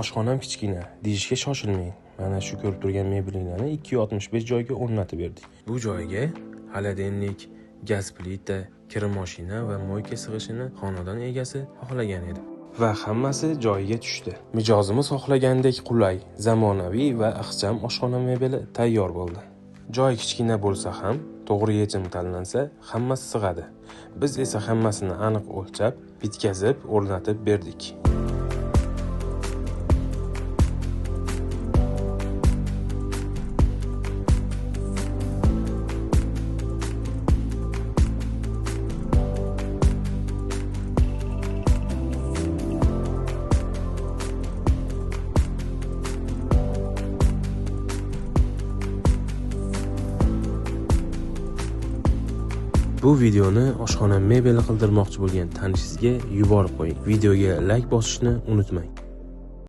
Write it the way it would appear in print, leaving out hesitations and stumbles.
Oshxonam kichkina deyishga shoshilmang. Mana shu ko'rib turgan mebellarni 265 joyga o'rnatib berdik. Bu joyga xolodilnik, gaz plita, kir mashina va moyka sig'ishini xonadon egasi xohlagan edi. Va hammasi joyiga tushdi. Mijozimiz xohlagandek qulay, zamonaviy va ixcham oshxona mebeli tayyor bo'ldi. Joy kichkina bo'lsa ham, to'g'ri yechim tanlansa, hammasi sig'adi. Biz esa hammasini aniq o'lchab, bitkazib, o'rnatib berdik. Bu videoni oshxona mebeli qildirmoqchi bo'lgan tanishingizga yuborib qo'ying. Videoga like bosishni unutmang.